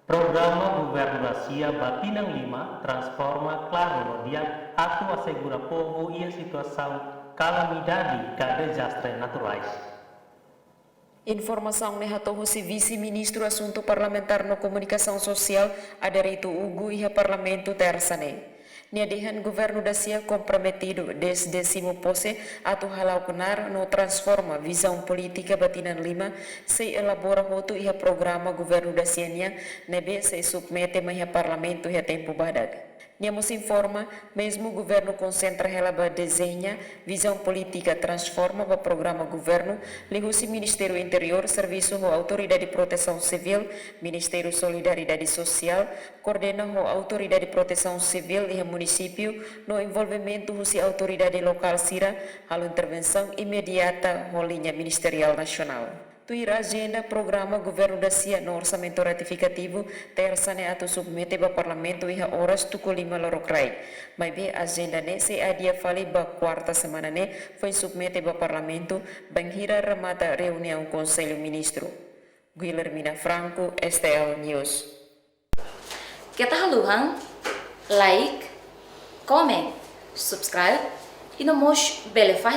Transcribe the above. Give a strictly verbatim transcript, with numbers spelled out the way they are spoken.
Programa Governu Dasia ba tinan lima transforma klaru no di'ak atu asegura povu iha situasaun kalamidade ka dezastre naturais. Informasaun ne'e hato'o husi Vise-Ministru Asuntu Parlamentár no Komunikasaun Sosiál, Aderito Hugo, iha Parlamentu, Tersa ne'e. Nia dehan Governu Dasia komprometidu dezde simu pose atu hala'o knaar no transforma vizaun polítika ba tinan lima, sei elabora hotu iha programa Governu Dasia nian, ne'ebé sei submete mai iha Parlamentu iha tempu badak. Nia mós informa, mezmu governu konsentra hela ba dezeña vizaun polítika transforma ba programa governu, liuhusi Ministériu Interiór servisu ho Autoridade Protesaun Sivíl, Ministériu Solidariedade Sosiál koordena ho Autoridade Protesaun Sivíl iha munisípiu, no envolvimentu husi autoridade lokál sira, halo intervensaun imediata ho liña ministeriál nasionál. Tuir ajenda, programa Governu Dasia no orsamentu retifikativu, Tersa ne'e atu submete ba Parlamentu iha oras tuku lima lorokraik. Maibé ajenda ne'e sei adia fali ba Kuarta semana ne'e, foin submete ba Parlamentu, bainhira remata reuniaun Konsellu Ministru. Guilhermina Franco, S T L News. Keta haluhan like, comment, subscribe, i no mós bele fahe